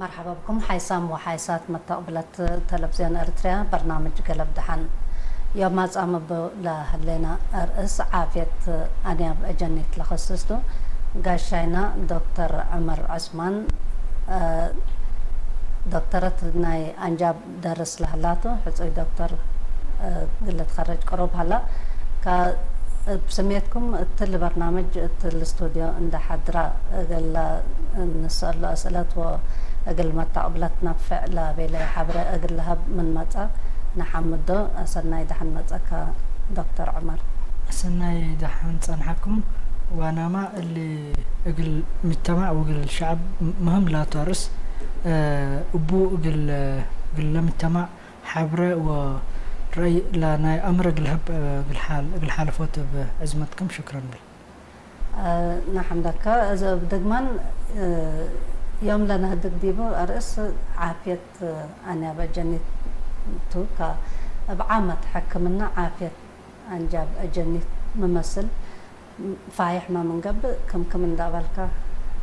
መርሓባ ብኩም ሓይሳም ወሓይሳት መተቕብለት ተለቪዝዮን ኤርትርያ በርናምጅ ገለብ ደሓን። ዮም ማጻ ምብ ለህሌና ኣርእስ ዓፍየት ኣንያብ ኣጀኒት ለኸስስቱ ጋሻይና ዶክተር ዑመር ዑስማን፣ እ፣ ዶክተረት ናይ ኣንጃብ ደርስ ለህላቱ ሕጹይ ዶክተር፣ እ፣ ግለ ትኸረጅ ቅሩብ ሃላ። ካ-፣ እብ ስሜትኩም እትል በርናምጅ እትል ስቱድዮ እንዳ ሓድራ እግል እንሰአሎ ኣስእለት ወእግል መታቅብለት ነፍዕ ለቤለ ሓብረ እግል ለሀብ ምን መጻ ነሓምዶ። ኣሰናይ ደሓን መጸካ ዶክተር ዑመር። ኣሰናይ ደሓን ጸንሓኩም። ዋናማ እሊ እግል ምጅተማዕ ወእግል ሸዕብ ምህም ላቱ ኣርእስ፣ እ፣ እቡ እግል፣ እግል ለምጅተማዕ ሓብረ ወረእይ ለናይ ኣምር እግል ሀብ፣ እ፣ እግል ሓል-፣ እግል ሓለፎት እብ ዕዝመትኩም ሽክረን ብል። እ፣ ነሐምደካ። እዚ እብ ደግማን፣ እ፣ ዮም ለነህድግ ዲቡ ኣርእስ ዓፍየት ኣንያብ ኣጀኒት ቱ። ከ እብ ዓመት ሕክምና ዓፍየት ኣንጃብ ኣጀኒት ምመስል ፋይሕ መምንገብእ ክምክም እንዳበልካ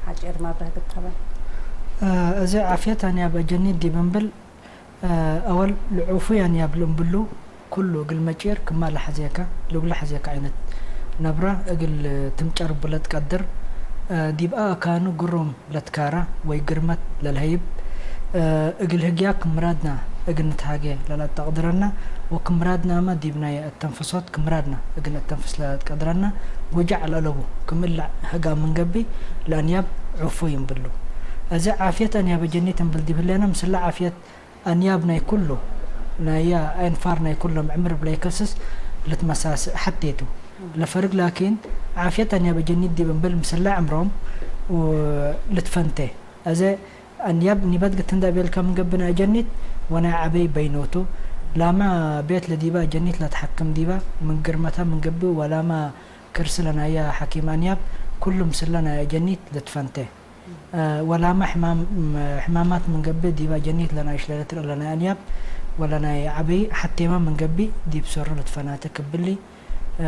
ሓጪር መብርህ ግተበል። እ፣ እዚ ዓፍየት ኣንያብ ኣጀኒት ዲብ እምብል፣ እ፣ ኣወል ልዑፉይ ኣንያብ ልእምብሉ ኩሉ እግል መጪር ክማ ለሐዜካ፣ ልጉ ለሐዜካ ዓይነት ነብራ እግል ትምጨርቡ ለትቀድር፣ እ፣ ዲብ ኣእካኑ ግሩም ለትካራ ወይ ግርመት ለልሀይብ፣ እ፣ እግል ህግያ ክምራድና እግል ንትሃጌ ለለአተቅድረና፣ ወክምራድናመ ዲብ ናይ አተንፍሶት ክምራድና እግል ነተንፍስ ለለትቀድረና፣ ወጃዕ ለአለቡ ክምእለ ህጋ ምንገቢ ለአንያብ ዑፉይ እምብሉ። እዚ ዓፍየት አንያበ ጀኒት እምብል ዲብ ህሌነ፣ ምስለ ዓፍየት አንያብ ናይ ኩሉ፣ ናያ አይንፋር ናይ ኩሎም ዕምር እብ ለይከስስ ልትመሳስእ ሐቴቱ። ለፈርግ ላኪን፣ ዓፍየት አንያበ ጀኒት ዲብ እምብል ምስለ ዕምሮም ልትፈንቴ። አዜ አንያብ ኒበት ግትንዳ ቤልካ ምንገብእ ናይ ጀኒት ወናይ ዐበይ በይኖቱ። ላማ ቤት ለዲባ ጀኒት ለትሐክም ዲባ ምን ግርመታ ምንገብእ ወላማ ክርሲ ለናያ ሐኪም አንያብ ኩሉ ምስለ ናይ ጀኒት ልትፈንቴ። እ፣ ወላማ ሕማም-፣ ሕማማት ምንገብእ ዲባ ጀኒት ለናይሽ ለለትርእ ለናይ አንያብ ወለናይ ዐበይ ሐቴማ ምንገብእ ዲብ ሰሩ ልትፈናተ ክብሊ። እ፣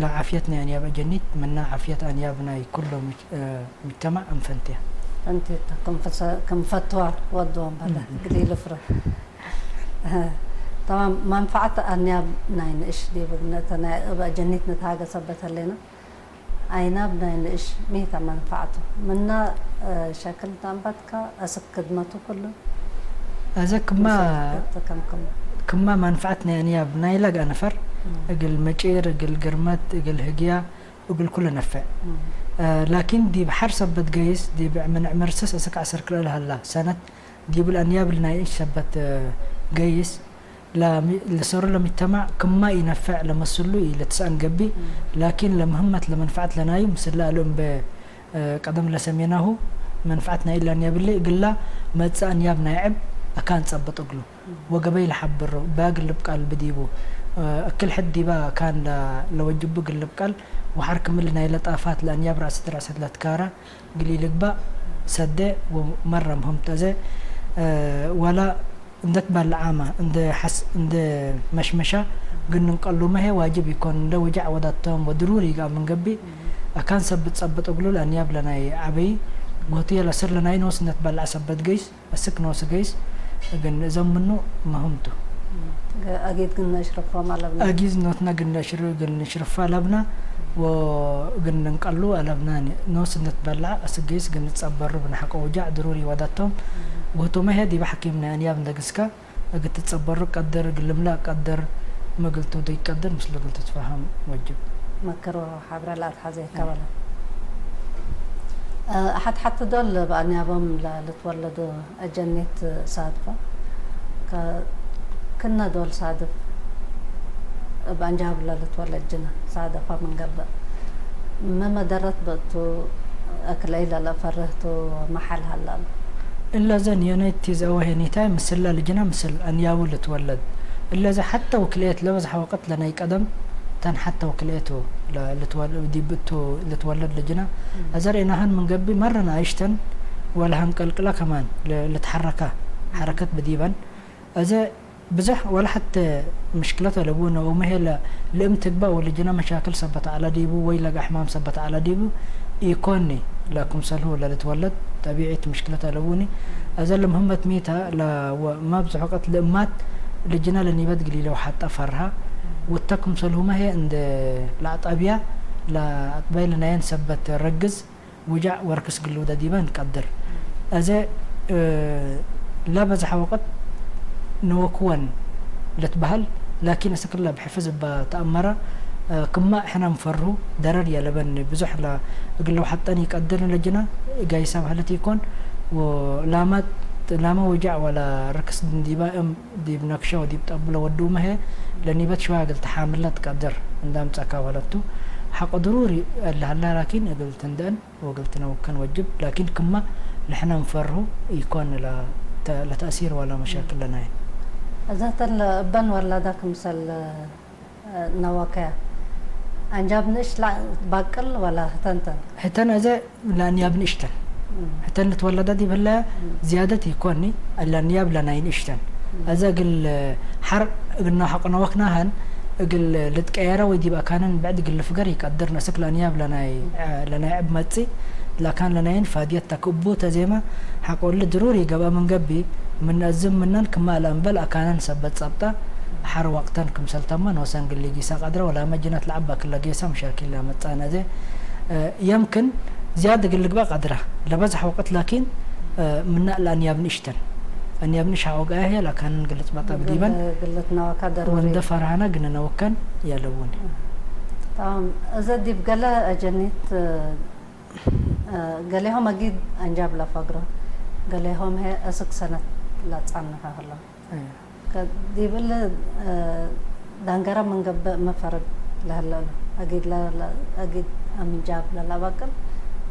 ለዓፍየት ናይ አንያብ አጀኒት ምና ዓፍየት አንያብ ናይ ኩሎ ምጅ-፣ እ፣ ምጅተማዕ እንፈንትያ። ፈንቴታ፣ ክም ፈሰ-፣ ክም ፈትዋ ወድዎም በለ፣ እም። ግዲ ልፍረ። እ፣ ተማም፣ መንፈዓት አንያብ ናይ ንእሽ ዲብ ነተ ናይ እብ አጀኒት ንትሃገ ሰበት ህሌና፣ አይናብ ናይ ንእሽ ሜታ መንፈዓቱ ምና፣ እ፣ ሸክል ታንባትካ አስክ ክድመቱ ኩሉ። አዘ ክማ፣ ምሰል ክምክም። ክማ መንፈዓት ናይ አንያብ ናይ ለግአ ነፈር፣ እም። እግል መጪር፣ እግል ግርመት፣ እግል ህግያ፣ እግል ኩሉ ነፍዕ። እም። እ፣ ላኪን ዲብ ሐር ሰበት ገይስ፣ ዲብ ምን ዕምር ስስ እስክ ዐስር ክልኤ ለሀላ ሰነት፣ ዲብ ለአንያብ ለናይ እሽ ሰበት፣ እ፣ ገይስ፣ ለሚ-፣ ለሰሩ ለምጅተማዕ ክማ ኢነፈዕ ለመስሉ ኢልትሰአን ገቢ፣ እም። ላኪን ለምህመት ለመንፈዓት ለናዩ ምስለ አሉ እምበ፣ እ፣ ቀደም ለሰሜናሁ መንፈዓት ናይ ኢላን ያብሊ እግላ መጽእ አንያብ ናይ ዕብ አካን ጸብጥ እግሉ እም። ወገበይ ለሐብሮ ባግ ልብቃል ብዲቡ፣ እ፣ እክል ሕድ ዲባ ካን ለ-፣ ለወጅቡ እግል ልብቃል ወሐር ክምል ናይ ለጣፋት ለአንያብ ራሰት ራሰት ለትካራ ግሊ ልግባእ ሰደ ወመረ ምህምት አዘ፣ እ፣ ወላ እንደ ትበልዓማ፣ እንደ ሐስ-፣ እንደ መሽመሻ ግን እንቀሉመ ሄ ዋጅብ ይኮን፣ እንደ ወጃዕ ወዳቶም ወድሩሪ ይጋ ምን ገቢ፣ አካን ሰብ ብትጸብጥ እግሉ ለአንያብ ለናይ ዐበይ፣ ጎትየ ለስር ለናይ ኖስ እንደ ትበልዓ ሰበት ገይስ፣ እስክ ኖስ ገይስ፣ ግን እዘም ምኑ መህምቱ። አጊድ ግን ነሽርፎም አለብና። አጊዝ ኖትና ግን ነሽር-፣ ግን ንሽርፋ አለብና፣ ወግን እንቀሉ አለብና። ኖስ እንደ ትበልዓ፣ እስክ ገይስ ግን ጸበሩ ብናሐቆ ወጃዕ ድሩሪ ወዳቶም፣ ጎትመ ሄ ዲበ ሐኪም ናይ አንያብ እንደ ግስካ፣ እግል ትጸበሩ ቀድር፣ እግል ልምላእ ቀድር፣ መግል ትውደይ ቀድር፣ ምስሉ እግል ትትፋሃም ወጅብ። መክሮ ሐብረ ለአትሐዜካ በለ። እ፣ ሐት ሐት ዶል በአንያቦም ለ-፣ ልትወለዱ አጀኒት ሳድፈ። ከ-፣ ክነ ዶል ሳድፍ እብ አንጃብ ለልትወለድ ጅነ ሳደፋ ምን ገብእ። መመደረት በእቱ እክለይ ለለፈርህቱ መሐል ሀላሉ። እለዘ ንዮናይት ቲዘ ወሄኒታይ ምስላ ልጅና ምስል አንያቡ ልትወለድ። እለዘ ሐተ ወክልኤት ለበዝሐ ወቅት ለናይ ቀደም ተን ሐተ ወክልኤቱ ለ-፣ ልትወል-፣ ዲብ እቱ ልትወለድ ልጅና። እም። አዘር ኢናህን ምን ገቢ መረን አይሽተን ወለሀንቀልቅላ ከማን ል-፣ ልትሐረካ ሐረከት ብዲበን። አዘ ብዘሕ ወላ ሐተ ምሽክለት አለቡነ ወመሄለ ልእም ትግባእ ወልጅነ መሻክል ሰበት ዐለ ዲቡ ወይ ለገ ሕማም ሰበት ዐለ ዲቡ ኢኮኒ ለክምሰልሁ ለልትወለድ ጠቢዒት ምሽክለት አለቡኒ። هذا المهمة ميتا لا، وما بزحقت لأمات لجنا لنيبت قليلة وحتى فرها. والتكم سلهما هي عند العطبية، لا عطبية لناين سبت رجز وجع وركس قلو دا ديبان قدر. أزا، آه، لا بزح وقت نوكوان لتبهل، لكن أسكلا بحفظ بتأمرة، آه، كما إحنا مفرهو درر يلبن بزح لا قلو حتى نيقدر لجنا قايسا بهلت يكون. ولامات لاما وجع ولا ركس ديبا أم ديب نكشة وديب تقبل ودو مهي، لأني بات شوية قلت حاملة تقدر عندما تساكا ولدتو. حق ضروري اللي هلا، لكن قلت ندن وقلت نوكن وجب، لكن كما نحن نفرهو يكون لا ت-، لا تأثير ولا مشاكل لنا. እዛተን እበን ወላዳ ክምሰል ነዋከያ ኣንጃብ ንእሽ ላ ባቅል ወላ ህተንተን? ህተን እዘ ለኣንያብ ንእሽተን። ህተን ልትወለዳ ዲብ ህለ ዝያደት ይኮኒ፣ ለኣንያብ ለናይ ንእሽተን። እዘ እግል ሓር እግና ሐቅነወክናህን እግል ልትቀየረ ወይ ዲብ ኣካነን ብዕድ እግል ልፍገር ይቀድር ነስክ ለኣንያብ ለናይ፣ ለናይ ዕብ መጺ፣ ለካን ለናይን ፋድየት ተክቡ ተዜመ ሐቆ እሊ ድሩር ይገብአ ምን ገቢ፣ ምን እዝም ምነን ክማ ለእምበል ኣካነን ሰበት ጸብጠ፣ ሐር ወቅተን ክምሰል ተመን ወሰን ግሊ ጊሳ ቀድረ ወላ መጅነት ለዐባ ክለ ጌሳ መሻኪል ለመጻነ ዘ፣ እ፣ የምክን ዝያድ እግል ልግባ ቀድረ ለበዝሕ ወቅት ላኪን፣ እ፣ ምና ለአንያብ ንእሽተን። አንያብ ንእሽ ሐቆ ገአየ ለካነን ግልጽ በጣ ብዲበን ግልት ነወካ ደሩሪ። ወንደ ፈርሃና ግነ ነወከን ያለውን። ታም፣ እዘ ዲብ ገለ አጀኒት፣ እ፣ ገሌሆም አጊድ አንጃብ ለፈግሮ፣ ገሌሆም ሄ እስክ ሰነት ለጻንሖ ህሎ። እየ። ከ-፣ ዲብል፣ እ፣ ዳንገረ ምን ገብእ መፈርግ ለህለሉ። አጊድ ለ-፣ ለ-፣ አጊድ አንጃብ ለለባቅል፣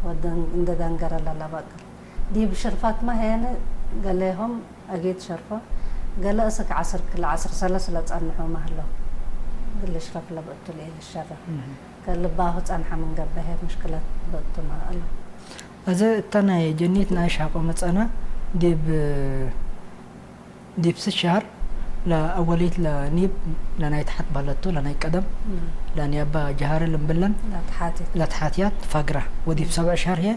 ወደ እንደ ዳንገረ ለለባቅል። ዲብ ሽርፋት ማ ሄነ ገሌሆም አጊድ ሸርፎ፣ ገለ እስክ ዐስር ክለ ዐስር ሰለስ ለጸንሖ ማህሎ። ግል ሽረፍ ለብእቱ ለኢልሸረፍ። እህ። ከልባሁ ጸንሐ ምን ገብአ ሄ ምሽክለት በእቱ ማእሉ። እዘ እተ ናይ ጀኒት ናይ ሻቆ መጸና ዲብ፣ ዲብ ስት ሸህር ለአወሊት ለኒብ ለናይ ተሐት ባለቱ ለናይ ቀደም እም። ለንያባ ጀሃረ ልምብለን ለተሓትየት። ለተሓትያት ፈግራ ወዲብ ሰብዕ ሸህር ሄ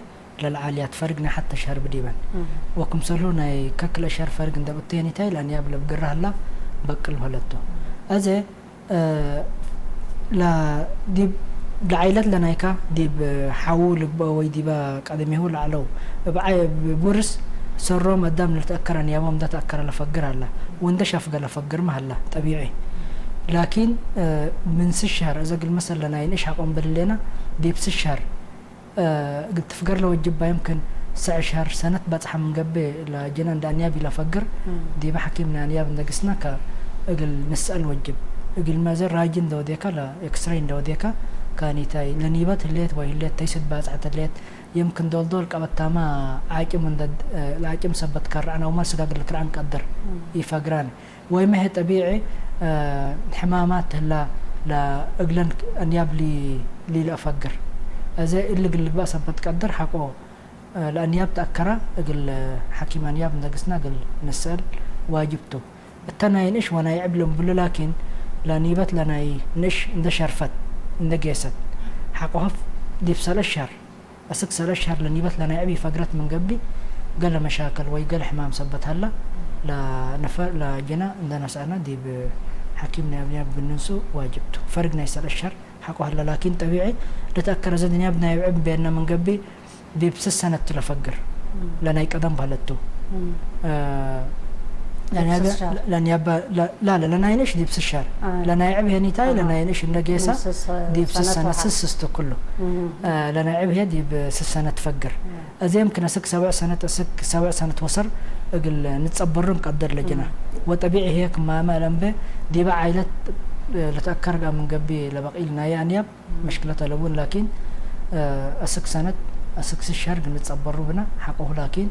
ለልዓልያት ፈርግ ናይ ሐተ ሸህር ብዲበን። እም። ወክምሰሉ ናይ ከክለ ሸህር ፈርግ እንደ ብቴኒታይ ለንያብ ለብግራ ህላ በቅል በለቱ። እዘ እ፣ ላ-፣ ዲብ ለዓይለት ለናይካ ዲብ ሓዉ ልግበኦ ወይ ዲበ ቀደሜሁ ለዐለው እብ ዓይ-፣ እብ ውርስ ሰሮም አዳም ለልትአከረ ንያቦም እንደ ተአከረ ለፈግር አለ። ወእንደ ሻፍገ ለፈግር መሀላ ጠቢዒ። ላኪን፣ እ፣ ምን ስሸህር እዘ እግል መሰል ለናይ ንእሽ ሐቆም በልሌና ዲብ ስሸህር እ፣ እግል ትፍገር ለወጅባ የምክን ሰዕ ሸህር ሰነት ባጽሐ ምን ገብእ ለጅነ እንደ አንያብ ኢለፈግር፣ እም። ዲበ ሐኪም ናይ አንያብ እንደ ግስና ከእግል ንስአል ወጅብ። እግል መዘ ራጂ እንደ ወዴካ ለኤክስሬይ እንደ ወዴካ ካኒታይ ለኒበት ህሌት ወይ ህሌት ተይስድ ባጽሐት ህሌት የምክን ዶልዶል ቀበታማ ዓጭም እንደ፣ እ፣ ለዓጭም ሰበት ከርዐን አውማ ስጋግ ልክርዐን ቀድር እም። ኢፈግራን። ወይመ ሄ ጠቢዒ፣ እ፣ ሕማማት ህላ ለእግለን አንያብ ሊ-፣ ሊለአፈግር። እዘ እሊ እግል ልግባእ ሰበት ቀድር ሐቆ፣ እ፣ ለአንያብ ተአከራ እግል ሐኪም አንያብ እንደ ግስና እግል ንስአል ዋጅብ ቱ። እተ ናይ ንእሽ ወናይ ዕብ ልንብሉ ላኪን ለኒበት ለናይ ንእሽ እንደ ሸርፈት እንደ ጌሰት ሐቆ ሀፍ ዲብ ሰለስ ሸህር እስክ ሰለስ ሸህር ለኒበት ለናይ ዕብ ኢፈግረት ምን ገብእ፣ ገለ መሻክል ወይ ገለ ሕማም ሰበት ሀላ፣ ለነፈር ለጅነ እንደ ነስአነ ዲብ ሐኪም ናይ አንያብ ግንንሱ ዋጅብ ቱ። ፈርግ ናይ ሰለስ ሸህር ሐቆ ሀለ፣ ላኪን ጠቢዒ ልትአከረ ዘ ንያብ ናይ ዕብ ቤነ ምን ገብእ፣ ዲብ ስስ ሰነት ለፈግር፣ እም። ለናይ ቀደም በህለቱ። እም። እ፣ ዲብ ለናይ ስስ ሸህር። ለናይ ባ-፣ ለ-፣ ላ፣ ለ-፣ ለናይ ንእሽ ዲብ ስስ ሸህር። አይ። ለናይ ዕብ ሄኒታይ፣ አሃ። ለናይ ንእሽ እንደ ጌሳ፣ ዲብ ስስ ሰነት ሰነት ወሓ። ስስ ስስ ትኩሉ። እም። እ፣ ለናይ ዕብ ሄ ዲብ ስስ ሰነት ትፈግር። እም። እዜ የምክን እስክ ሰብዕ ሰነት፣ እስክ ሰብዕ ሰነት ወሰር እግል ንጸበሩ እንቀደር ለጅና። እም። ወጠቢዒ ሄ ክማመ ለምበ ዲበ ዓይለት፣ እ፣ ለተአከር ጋር ምን ገቢ ለበቂል ናይ አንያብ እም። መሽክለት አለቡን ላኪን፣ እ፣ እስክ ሰነት፣ እስክ ስሸር ግን ንጸበሩ ብና ሐቆሁ ላኪን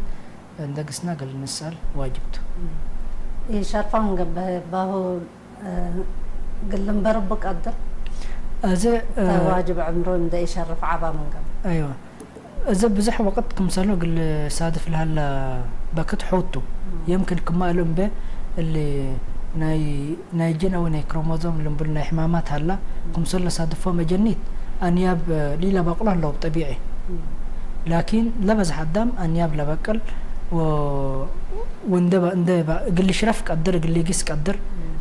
እንደ ግስና እግል ንስአል ዋጅብ ቱ። እም። ኢሸርፋ ምን ገብእ ባሁ፣ እ፣ ግል እምበር ብቀድር እዘ፣ እ፣ ዋጅብ ዕምሩ እንደ ኢሸርፍ ዓባ ምን ገብእ። አይዋ። እዘ ብዙሕ ወቅት ክምሰሉ እግል ሳድፍ ለሃላ በክት ሖቱ። እም። የምክን ክማ እሉ እምበ እሊ ናይ፣ ናይ ጅን አው ናይ ክሮሞዞም ልንብል ናይ ሕማማት ሃላ፣ እም። ክምሰሉ ለሳድፎ መጀኒት አንያብ ሊለ በቅሎ አለው ጠቢዒ። እም። ላኪን ለበዝሕ አዳም አንያብ ለበቅል ወ-፣ ወንደባ፣ እንደባ፣ እግል ሽረፍ ቀድር፣ እግል ጊስ ቀድር፣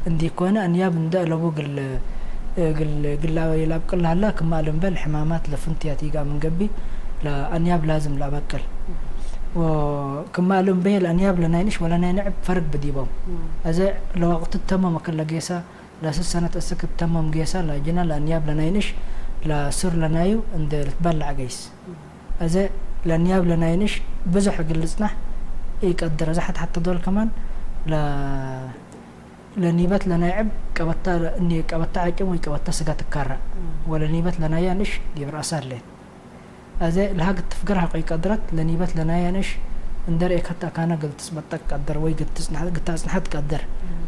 እንዲ ኮነ፣ አንያብ እንደ እለቡ እግል፣ እግል፣ እግል የላብቅል ሀላ፣ ክማ ልንበል ሕማማት ለፍንትያት ይጋ ምን ገቢ፣ ለአንያብ ላዝም ለአበቅል። ወ-፣ ክማ ልንበየ ለአንያብ ለናይንሽ ወለናይ ንዕብ ፈርግ ብዲቦም። እዘ ለወቅት ተሞም እክለ ጌሳ፣ ለስስ ሰነት እስክ ተሞም ጌሳ፣ ለጅና ለአንያብ ለናይንሽ፣ ለስር ለናዩ እንደ ልትበላዕ ገይስ። እዘ ለንያብ ለናይንሽ ብዙሕ እግል ልጽናሕ ኢቀድር። እዛ ሓት ሓተ ዶል ከማን ለ-፣ ለኒበት ለናይዕብ ቀበታ፣ እኒ ቀበታ ዓጭም ወይ ቀበታ ስጋ ትካራ። ወለኒበት ለናያ ንሽ ዲብ ረአሳ ሌት። እዘ ለሃግ ትፍገር ሐቆ ይቀድረት፣ ለኒበት ለናያ ንሽ እንደ ርኤከት አካና ግል ትጽበጠቅ ቀድር ወይ ግል ትጽናሕ-፣ ግል ታጽናሐት ቀድር።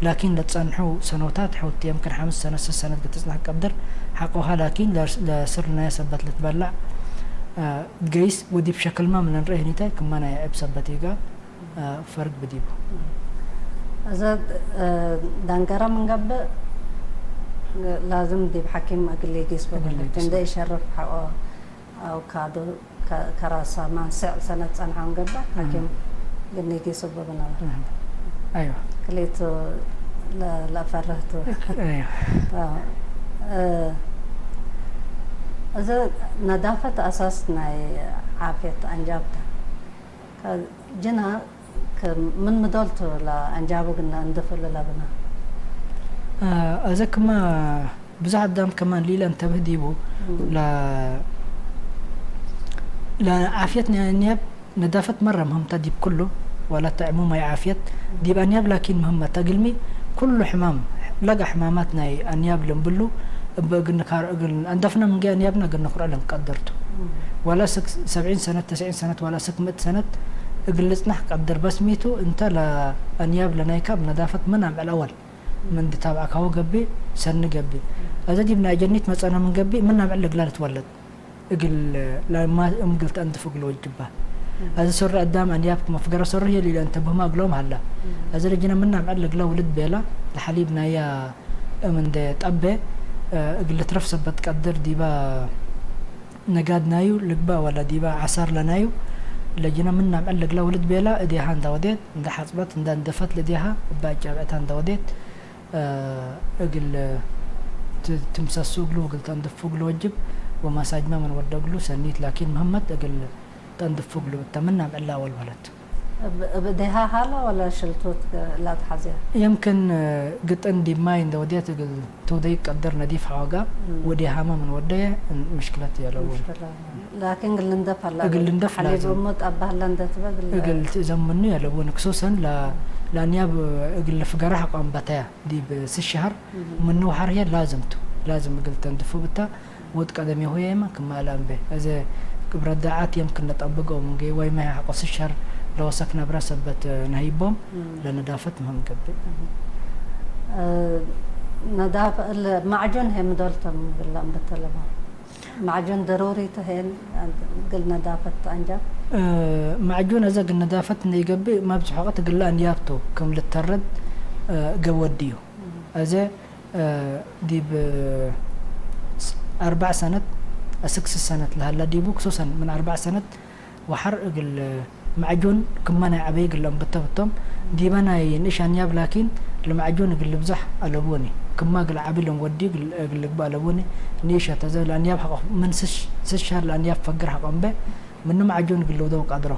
ላኪን ለጸንሑ ሰኖታት ሐውቲ የምክን ሐምስ ሰነት፣ ስስ ሰነት ግል ትጽናሕ ቀድር። ሐቆሃ ላኪን ለስ-፣ ለስር ለናያ ሰበት ልትበላዕ፣ አ፣ ገይስ ወዲብ ሸክልማ ምን ንርኢ ህኒታይ ክማ ናይ ዕብ ሰበት ኢጋ፣ አ፣ ፈርግ ብዲቡ። እዘ፣ እ፣ ዳንገራ ምንገብእ ላዝም ዲብ ሐኪም እግል ጌስ እግል በበለት ጌስ እንደ ይሸርፍ ሐቆ አውካዶ ከ-፣ ከራሳ ማንስዕ ሰነት ጸንሐ ምንገብእ ሐኪም እም። ግን ጌስ በበነበር። እም። አይዋ። ክሌቱ ለ-፣ ለፈረህቱ። አይዋ። አዎ። እ፣ እዘ ነዳፈት አሳስ ናይ ዓፍየት አንጃብታ። ከ-፣ ጅና ከ-፣ ምን ምዶልቱ ለአንጃቡ ግና እንድፍል ለብና። አ፣ አዘ ክማ ብዙሕ አዳም ከማን ሊለ እንተብህ ዲቡ እም። ለ-፣ ለዓፍየት ነ-፣ ንያብ ነዳፈት መረ ምህምታ ዲብ ኩሉ፣ ወላ ተዕሙማይ ዓፍየት ዲብ አንያብ ላኪን ምህመታ ግልሚ ኩሉ ሕማም፣ ለጋ ሕማማት ናይ አንያብ ልንብሉ፣ እበ እግል ንካር-፣ እግል አንደፍና ምንገ አንያብና እግል ንኩርዕ ለንቀድርቱ። እም። ወላ ስክ ሰብዒን ሰነት፣ ተስዒን ሰነት፣ ወላ ስክ ምእት ሰነት እግል ልጽናሕ ቀድር። በስ ሚቱ እንተ ለአንያብ ለናይካ ብነዳፈት ምን አምዕል አወል ምንዲ ታብዐካሁ ገቢ ሰኒ ገቢ። እዘ ዲብ ናይ ጀኒት መጸነ ምን ገቢ ምን አምዕል ልግላ ልትወለድ። እግል ለማ እምግል ተአንድፉ እግል ወጅባ። እም። አዚ ሶሪ አዳም አንያብ ክመፍገረ ሶሪ ህየ ሊለ እንተ ብህማ እግሎም ሀላ። እም። አዚ ለጅነ ምና ምዕል እግለ ውልድ ቤላ ለሐሊብ ናያ እም እንደ ጠቤ፣ እ፣ እግል ልትረፍ ሰበት ቀድር ዲባ ነጋድ ናዩ ልግባ ወላ ዲባ ዓሳር ለናዩ ለጅነ ምና ምዕል እግለ ውልድ ቤላ እዴሃ እንዳ ወዴት፣ እንዳ ሐጽበት፣ እንዳ እንደፈት ለዴሃ እባ ጨብዕታ እንዳ ወዴት፣ እ፣ እግል ት-፣ ትምሰሱ እግሉ እግል ተንድፉ እግል ወጅብ ወማሳጅማ ምን ወደ እግሉ ሰኒት ላኪን ምህመት እግል ተንድፉ እግሉ እተ ምናም ዕላ ወልወለት። እብ-፣ እብ እዴሃ ሃላ ወላ ሽልቶት ላትሓዝያ? የምክን፣ እ፣ ግጥን ዲብ ማይ እንደ ወዴት እግል ትውደይ ቀደር ነዲፍ ሓዋጋ እም። ወዴሃማ ምን ወደየ እን-፣ ምሽክለት የለውን። ምሽክላ። ላኪን እግል ልንደፍ ሃላ እግል ልንደፍ ሓሊብ ላዝም። እሞ ጠባ ሃላ እንደ ትበ እግል እግል ትእዘምኑ የለውን። ክሱሰን ላ-፣ ላንያብ እግል ፍገራ ሓቋም በተያ። ዲብ ስሽ ሸሀር እም። ምኑ ሐር ህየ ላዝም ቱ። ላዝም እግል ተንድፉ ብታ ወድ ቀደም የሆየማ ክማ አላምበ። እዘ ግብረ ዳዓት የምክን ነጠብቀው ምንገ ወይ ማይ ሐቆ ስሽ ሸሀር ለወሰክ ነብረ ሰበት ነህይቦም እም። ለነዳፈት ምህም ገብእ። እም። እ፣ ነዳፈ-፣ ለ-፣ ማዕጁን ሄ ምዶልቶም ግላም በተለማ። ማዕጁን ደሩሪ ተሄን ግል ነዳፈት አንጃ? እ፣ ማዕጁን እዘ ግል ነዳፈት ነይገብእ ማብዝሖ ወቅት ግላ እንያብቶ ከም ልተረድ፣ እ፣ ገወድዩ። እም። እዘ እ፣ ዲብ፣ እ፣ ስ-፣ አርባዕ ሰነት፣ አስክ ስስ ሰነት ለሀላ ዲቡ፣ ክሱሰን ምን አርባዕ ሰነት ወሐር እግል፣ እ፣ ማዕጁን ክመ ናይ ዐበይ እግል ለንብተብቶም፣ ዲበ ናይ ንእሽ አንያብ ላኪን ለማዕጁን እግል ልብዛሕ አለቡኒ። ክመ እግል ዐቢ ለንወዲ እግል፣ እግል ልግበእ አለቡኒ። ንእሸ ተዘ ለአንያብ ሐቆ ምን ስሽ፣ ስስ ሸሀር ለአንያብ ፈግር ሐቆምበ፣ ምኑ ማዕጁን እግል ልውደው ቀድሮ።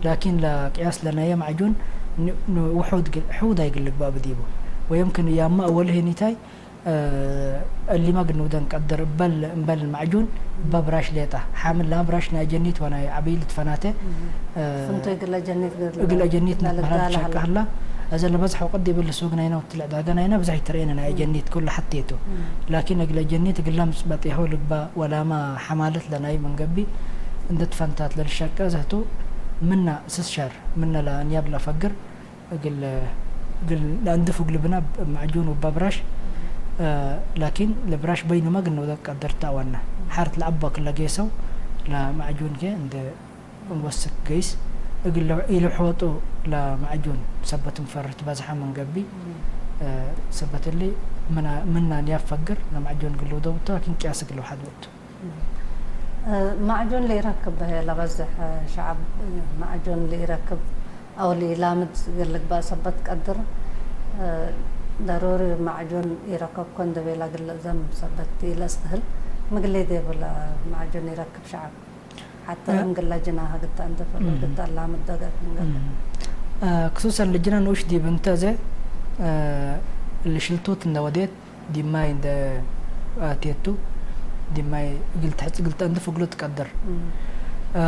ላኪን ለቅያስ ለናየ ማዕጁን ን-፣ ን-፣ ውሑድ ግ-፣ ሕውዳይ እግል ልግበእ ብዲቡ። ወየምክን ያማ አወል ሄኒታይ እ፣ እሊመ ግኑደን ቀድር እበል እምበል ማዕጁን እበ ብራሽ ሌጣ። ሓምል ለመ ብራሽ ናይ ጀኒት ወናይ ዐብይ ልትፈናተ፣ እም። እ፣ ፍንቶ እግለ ጀኒት ግር እግለ ጀኒት ለልዳ ነትበሃል ለሀላ። ትሸቅህ ላ። እዘ ለበዝሕ ወቅት ዲብል ሱግ ናይና ወትልዕ ዳገ ናይና ብዝሕ ይትረኤነ ናይ እም። ጀኒት ኩሉ ሐቴቱ። እም። ላኪን እግለ ጀኒት እግለ ምጽበጥ የሆ ልግባ ወላማ ሐማለት ለናይ መንገቢ እንደ ትፈንታት ለልሸቀ ዘህቱ ምና ስስ ሸር ምነ ለአንያብ ለፈግር እግል፣ እግል ለአንድፉ እግል ብና ማዕጁን ወባ ብራሽ፣ እ፣ ላኪን ለብራሽ በይኑማ ግን ወደ ቀደርታ ዋና ሐርት ለአባ ክለ ጌሰው ለማዕጁን ከ እንደ ወስክ ገይስ እግል ኢሉ ሐወጡ ለማዕጁን ሰበት ምፈርት በዝሐ መንገቢ፣ እ፣ ሰበት እሊ ምና፣ ምና ንያብ ፈግር ለማዕጁን እግል ወደውቶ ላኪን ቅያስ እግል ወሐድ ወቅቱ። እ፣ ማዕጁን ለኢረክብ በሄ ለበዝሕ ሸዐብ ማዕጁን ለኢረክብ ኣውሊ ላምድ ዝግልግባ ሰበት ቀድር፣ እ፣ ደሮሪ ማዕጆን ይረከብኮ እንደ ቤላ ግለ ዘም ሰበት ይለስትህል ምግሌ ዴብላ ማዕጆን ይረክብ ሸዓብ። ሓተ እ። እም ግለ ጅና ግታ እንደ ፈሎ እም። ግታ ላምድ ደገት ንገር። እም። እ፣ ክሱሰን ልጅና ንኡሽ ዲብ እንተ ዘ፣ እ፣ ልሽልቶት እንደ ወዴት ዲማይ እንደ ኣትየቱ ዲማይ እግል ትሕጽ እግል ተንድፍ እግሉ ትቀድር። እም። እ፣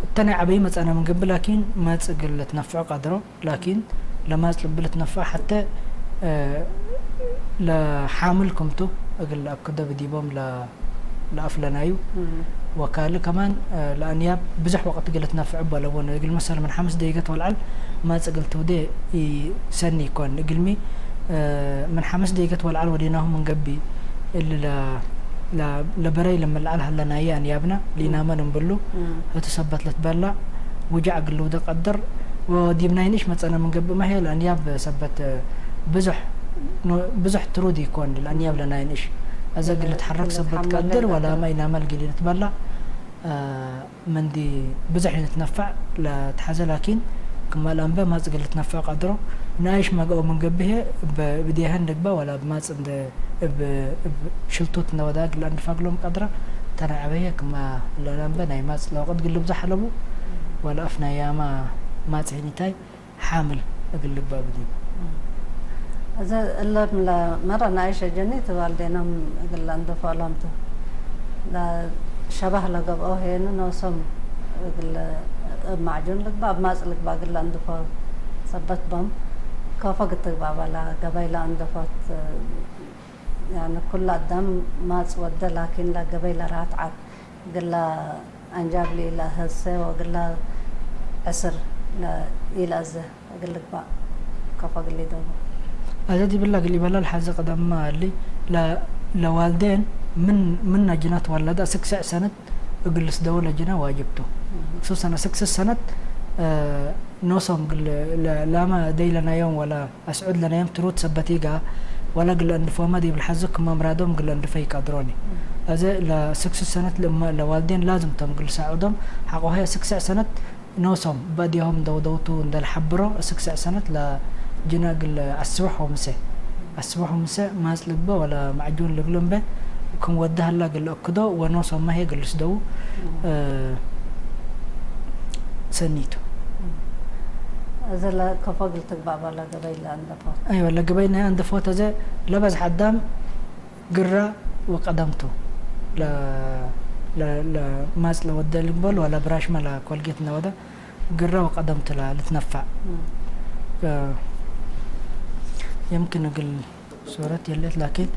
እተ ናይ ዓበይ መጻና ምን ገብ ላኪን ማጽ እግል ትነፍዖ ቀድሮ፣ ላኪን ለማጽ ልብል ትነፍዖ ሓተ፣ እ፣ ለሓምል ክምቱ እግል ኣብ ክደብ ዲቦም ለ-፣ ለኣፍ ለናዩ እም። ወካል ከማን፣ እ፣ ለኣንያብ ብዙሕ ወቅት እግል ትነፍዕ በለቦን እግል መሰል ምን ሓምስ ደቂቀት ወልዓል ማጽ እግል ትውዴ ይሰኒ ይኮን እግልሚ፣ እ፣ ምን ሓምስ ደቂቀት ወልዓል ወዴናሁ ምን ገቢ እሊ ለ-፣ ለ-፣ ለበረይ ለመልዓል ሃለናየ ኣንያብና ሊናመን እምብሉ እም። እቱ ሰበት ለትበላ ውጃዕ እግል ውደ ቀድር ወዲብ ናይ ንእሽ መጸነ ምን ገብ ማሄ ለኣንያብ ሰበት ብዙሕ ኖ-፣ ብዙሕ ትሩድ ይኮን ለኣንያብ ለናይ ንእሽ ኣዘ እም። እግል ትሓረክ እግል ሰበት ትሓመል ቀድር ወላ ለቀድር። ማይ ናመል ግሊ ልትበላ፣ እ፣ መንዲ ብዙሕ ልትነፋዕ ለትሓዘ ላኪን ክማል ኣንበ ማጽ እግል ልትነፋዕ ቀድሮ ንኣይሽ ማጋኦ ምን ገብሄ ብ-፣ ብዴሃን ደግባ ወላ ብማጽ እንደ እብ፣ እብ ሽልቶት እንደ ወዳ ግላ እንድፋግሎም ቀድራ ተናዕበየ ክማ ለላንበ ናይ ማጽ ለወቅት ግል ብዙሕ ኣለቡ ወላ ኣፍ ናይ ያማ ማጽ ሂኒታይ ሓምል እግል ልባ ብዲብ። እዘ እለም ለመረ ንኣይሽ ጀኒ ትባል ዴኖም እግል እንድፈሎምቱ ለሸባህ ለገብኦ ሄኑ ኖሶም እግል እብ ማዕጁን ልግባ፣ እብ ማጽ ልግባ እግል እንድፎ ሰበት ቦም ከፎ ግትግባ ባላ ገባይ ለእንድፎት ያኒ ኩሉ ኣዳም ማጽ ወደ ላኪን ለገበይ ለራትዓት ግላ ኣንጃብ ሊላ ህሰ ወግላ ዕስር ለ-፣ ኢላ እዘ እግል ልግባእ ከፎ ግሊ ደቡ። ኣዘ ዲብላ እግል ኢበላ ለሓዘ ቀደማ እሊ ለ-፣ ለዋልዴን ምን፣ ምን ናጅናት ዋላዳ ስክሰዕ ሰነት እግል ልስደው ለጅና ዋጅብቱ። እም። ክሱሰን ስክሰዕ ሰነት፣ እ፣ ኖሶም ግል ለ-፣ ላማ ደይ ለናዮም ወላ ኣስዑድ ለናዮም ትሩት ሰበቲጋ ወላ ግለ እንድፎማ ዲብል ሓዙ ክማ ምራዶም ግለ እንድፈ ይቀድሮኒ። እም። ኣዘ ለስክስዕ ሰነት ለማ-፣ ለዋልዴን ላዝም ቶም ግል ሳዑዶም ሓቆሃ ስክስዕ ሰነት ኖሶም በዲሆም ደውደውቱ እንደልሓብሮ ስክስዕ ሰነት ለጅና ግለ ኣስብሖ ምሰ፣ ኣስብሖ ምሰ ማጽ ልግበ ወላ ማዕጁን ልግሎ እምበ ክም ወዲ ሃላ ግለ እክዶ ወኖሶም ማሄ ግልስ ደው፣ እም። እ፣ ሰኒቱ። እም። እዘ ለከፎ ግል ትግባእ ባላ ገበይ ለእንደፎ። ኣይወ፣ ለገበይ ናይ ኣንደፎት እዘ ለበዝሕ ኣዳም ግራ ወቀደምቱ። ለ-፣ ለ-፣ ለማጽ ለወደ ልግበል ወላ ብራሽመ ለኮልጌት ነወደ ግራ ወቀደምቱ ለ-፣ ልትነፋዕ። እም። እ፣ የምክን እግል ሱረት የለት ላኪን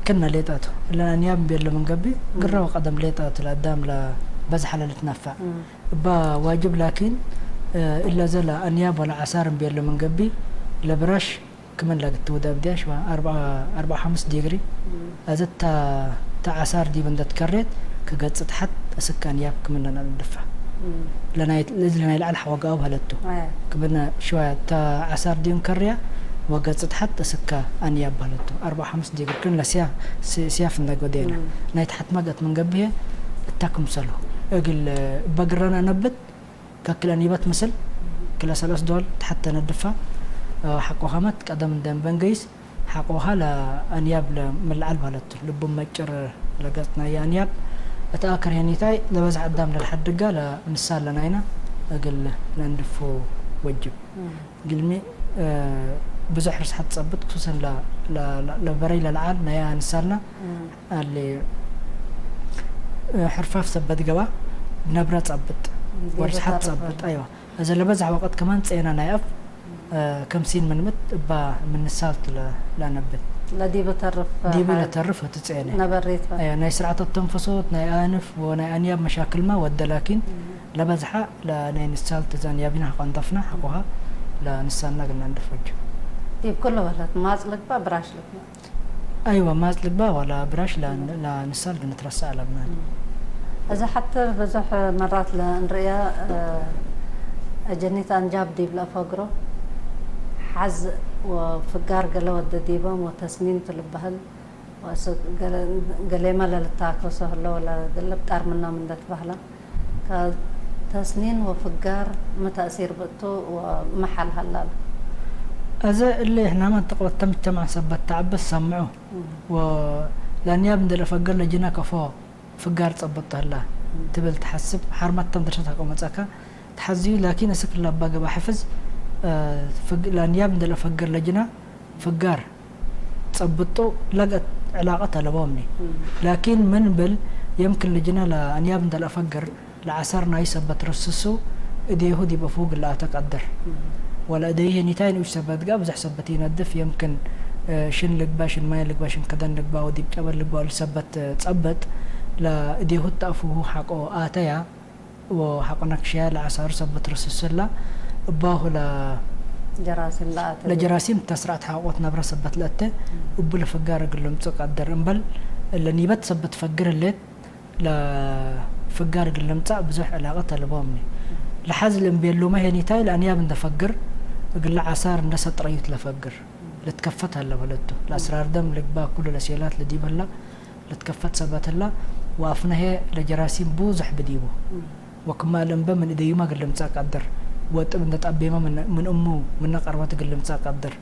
ክና ሌጣቱ። እለን ኣንያብ እምቤሎ ምን ገቢ ግራ እም። ወቀደም ሌጣቱ ለአዳም ለበዝሕ ለልትነፋዕ። እም። እባ ዋጅብ ላኪን፣ እ፣ እለ ዘለ ኣንያብ ወላ ዓሳር እምቤሎ ምን ገቢ ለብራሽ ክምን ለግትውደ ብድያሽ ኣርባ፣ ኣርባ ሓሙስ ዲግሪ። እም። ኣዘ እታ፣ እታ ዓሳር ዲብ እንደ ትከሬት ክገጽ ተሓት እስከ ኣንያብ ክምን ለናል ድፋ። እም። ለናይ፣ ለዚ ለናይ ለዓል ሓወጋኡ በለቱ። ኣያ። ክምን ሽዋ እታ ዓሳር ዲብ ከርያ ወገጽ ተሓት እስከ ኣንያብ በለቱ። ኣርባ ሓሙስ ዲግሪ ክን ለስያ፣ ሲ-፣ ስያፍ እንደ ጎዴና። እም። ናይ ተሓት መገት ምን ገብሄ እታ ክምሰሉ። እግል በግረና ነብት ከክለ ኒበት ምስል ክለ ሰለስ ዶል ተሓተ ነድፋ፣ እ፣ ሓቆ ኸመት ቀደም እንደ እምበንገይስ ሓቆኻ ለአንያብ ለምልዓል ባለቱ። ልቡ መጭር ለገጽ ናይ አንያብ እታ አክር ሄኒታይ ለበዝሕ አዳም ለልሐድጋ ለምሳል ለናይና እግል ለእንድፎ ወጅብ። እም። ግልሚ፣ እ፣ ብዙሕ ርስሓት ጸብጥ ክሱሰን ለ-፣ ለ-፣ ለ-፣ ለበረይ ለልዓል ናይ አንሳልና እም። ኣለ፣ እ፣ ሕርፋፍ ሰበት ገባ ነብረ ጸብጥ፣ እም፣ ወርስሓት ዲበ ጸብጥ፣ ተርፈ። ኣይዋ። እዘ ለበዝሕ ወቀት ከማን ጸየና ናይ ኣፍ፣ እ፣ ከምሲን ምንምት እባ ምንሳልት ለ-፣ ለነብት። ለዲበ ተርፍ ዲበ ሓ-፣ ለተርፍ እትጸየነ። ነበሬት በ። ኣያ፣ ናይ ስርዓተ ተንፈሶት፣ ናይ ኣንፍ ወናይ ኣንያብ መሻክልማ ወደ ላኪን እም። ለበዝሓ ለናይ ንሳልት እዘን ያቢና ኸንጠፍና ሓቆኻ ለንሳልና ግና እንድፈጁ። ዲብ ኩሉ በለት ማጽ ልግባ ብራሽ ልግባ። ኣይወ፣ ማጽ ልግባ ዋላ ብራሽ ላ-፣ እም። ላንሳል ግን ትረሳ ኣለብና። እም። እዚ ሓትር ብዙሕ መራት ለእንርእያ፣ እ፣ ኣጀኒት ኣንጃብ ዲብ ለፈግሮ ሓዝ ወፍጋር ገለ ወደ ዲቦም ወተስኒን ትልበህል ወስ-፣ ገለ-፣ ገሌማ ለልታከሶ ህሎ ወለ ገለ ብጣር ምኖም እንደትበህላ ከ-፣ ተስኒን ወፍጋር መታእሲር ብእቱ ወመሓል ሃላሉ። እዚ እለ ሕናማን ተቕበት ተምተማን ሰበት ተዓበስ ሰምዑ። ወላንያብ እንደለ ፈገር ለጅና ከፎ ፍጋር ጸበጥቶ ህላ ትብል ትሓስብ ሓርማት ተምድርሰት ሃቆ መጻካ ትሓዝዩ። ላኪን እስክ ላባ ገባ ሕፍዝ ላንያብ እንደለ ፈገር ለጅና ፍጋር ጸብጡ ለገት ዕላቀት ኣለቦምኒ። ላኪን ምን ብል የምክን ለጅና ለአንያብ እንደለ ፈገር ለዓሳር ናይ ሰበት ርስሱ እዴሁ ዲብ አፉ ግለአተ ቀድር። ወለ እደይሄ ኒታይ ንኡሽ ሰበት ጋ ብዙሕ ሰበት ይነድፍ የምክን ሽን ልግባ ሽን ማይ ልግባ ሽን ከደን ልግባ ወዲብ ጨበል ልግባ ወልሰበት ጸበጥ ለእዴሁ ተአፉሁ ሓቆ አተያ ወሓቆ ነክሽያ ለዓሳሩ ሰበት ርስሱ ላ እባሁ ለ ጀራሲም ለአተ ለጀራሲም ተስርዓት ሓቆት ነብረ ሰበት ለእተ እቡ ለፍጋር እግል ልምጽእ ቀድር እምበል ለኒበት ሰበት ፈግር ህሌት ለፍጋር እግል ልምጻእ ብዙሕ ዕላቀት ኣለቦምኒ። ለሓዝ ልእምቤሉመ ሄኒታይ ለአንያብ እንደ ፈግር እግል ለዓሳር እንደ ሰጥረዩት ለፈግር ልትከፈት አለ በለቱ። ለአስራር ደም ልግባ ኩሉ ለሴላት ለዲብ ህላ ልትከፈት ሰበት ህላ ወአፍነሄ ለጀራሲም ብዙሕ ብዲቡ። ወክማ ልእምበ ምን እደዩመ እግል ልምጻእ ቀድር። ወጥብ እንደ ጠቤመ ምን እሙ ምነ ቀርበት እግል ልምጻእ ቀድር።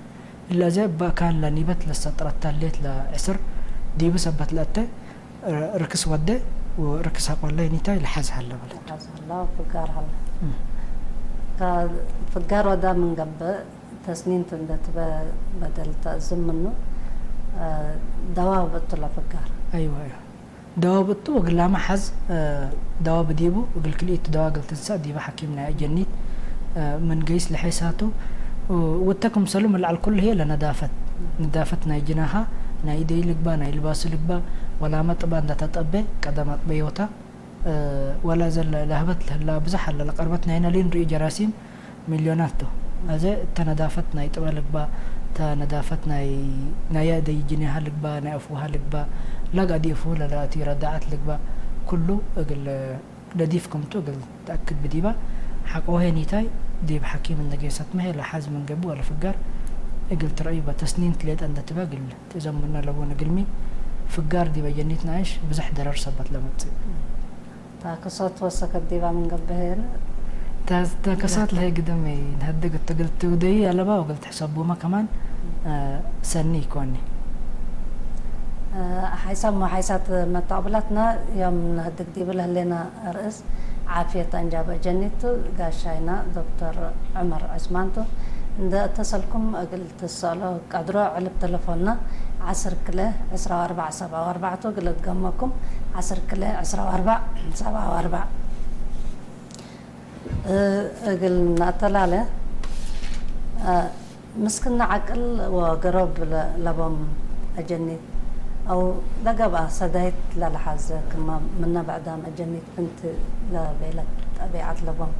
እለ አዜ እበ አካን ለኒበት ለሰጥረት ተሌት ለዕስር ዲቡ ሰበት ለአተ ርክስ ወደ ወርክስ አቆለ ኒታይ ለሐዝ ሀለ በለት። ለሐዝ ሀለ ወፍጋር ሀለ። እም። ከፍጋር ወዳ ምን ገብእ ተስኒንት እንደ ትበ በደል ተእዝም ምኑ፣ እ፣ ደዋ ብእቱ ለፍጋር። አይወ፣ አይወ። ደዋ ብእቱ እግላመ ሐዝ፣ እ፣ ደዋ ብዲቡ እግል ክልኢቱ ደዋ እግል ትንሳእ ዲበ ሐኪም ናይ አጀኒት፣ እ፣ ምን ገይስ ለሐይሳቱ፣ እ፣ ውተ ክምሰሉ ምን ለዐል ኩሉ ህዬ ለነዳፈት። ነዳፈት ናይ ጅናሃ፣ ናይ ኢደይ ልግባ፣ ናይ ልባሱ ልግባ፣ ወላመ ጥባ እንደ ተጠቤ፣ ቀደም አጥበዮታ፣ እ፣ ወላ ዘለ ለህበት ለህላ ብዝሕ አለ ለቀርበት ናይና ሊን ርኢ ጀራሲም ሚልዮናት ዶ። አዘ እተ ነዳፈት ናይ ጥበ ልግባ፣ እተ ነዳፈት ናይ፣ ናይ ያእደይ ጅኔሃ ልግባ፣ ናይ አፍውሃ ልግባ፣ ላግ አዲ አፍው ለላቲ ረዳዓት ልግባ፣ ኩሉ እግል ነዲፍ ክምቱ እግል ተአክድ ብዲባ፣ ሐቆ ሄኒታይ ዲብ ሐኪም እነጌሰት መሄ ለሐዝ ምን ገብእ ወለፍጋር እግል ትረአዩ በተስኒን ትሌጠ እንደትበ እግል ትእዘምነ ለቦን እግልሚ፣ ፍጋር ዲበ ጀኒት ናይሽ ብዝሕ ደረር ሰበት ለመጽእ። ታክሶት ወሰከት ዲባ ምን ገብሄል። ተ-፣ ተከሳት ለሀይ ግድም ነህድግ እትግል ትውደይ አለባ ወግል ትሕሰቡመ ከማን፣ እ፣ ሰኒ ይኮኒ። እ፣ ሓይሳብ ሞ ሓይሳት መታቅብላትና ዮም ነህድግ ዲብል ህሌና ርእስ ዓፍየት አንጃበ ጀኒቱ ጋሻይና ዶክተር ዑመር ዑስማንቱ እንደ እተሰልኩም እግል ትሰእሎ ቀድሮ ዕልብ ተለፎንና ዓሰርተ ክልተ ዕስራ ወአርባዕ ሰብዓ ወአርባዕቱ ግለት ገመኩም ዓሰርተ ክልተ ዕስራ ወአርባዕ ሰብዓ ወአርባዕ። እ፣ እግል ነአተላለ፣ እ፣ ምስክና ዓቅል ወገሮብ ለ-፣ ለቦም አጀኒት አው ለገብአ ሰዳይት ለለሓዘ ክመ ምነ ብዕዳም አጀኒት ፍንቲ ለቤለት ጠቢዓት ለቦም፣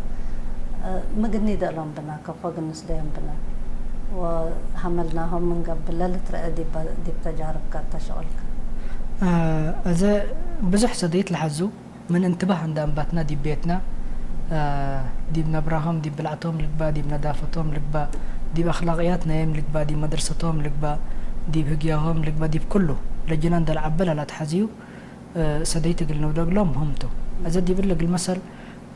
እ፣ ምግኒ ደእሎም ብነ፣ ከፎ ግንስ ደዮም ብነ። ወሀመልናሆም ምን ገብእ ለልትረአ ዲብ፣ ዲብ ተጃርብከ እተ ሸቁልከ? አ፣ እዘ ብዙሕ ሰደይት ለሐዙ፣ ምን እንትባህ እንደ አንባትና ዲብ ቤትና፣ አ፣ ዲብ ነብራሆም፣ ዲብ ብልዕቶም ልግባ፣ ዲብ ነዳፈቶም ልግባ፣ ዲብ አክላቅያት ናይም ልግባ፣ ዲብ መድርሰቶም ልግባ፣ ዲብ ህግያሆም ልግባ፣ ዲብ ኩሉ ለጅና እንደ ለዐበ ለላትሐዝዩ፣ እ፣ ሰደይት እግል ንውደግሎም ምህምቱ። አዘ ዲብል እግል መሰል፣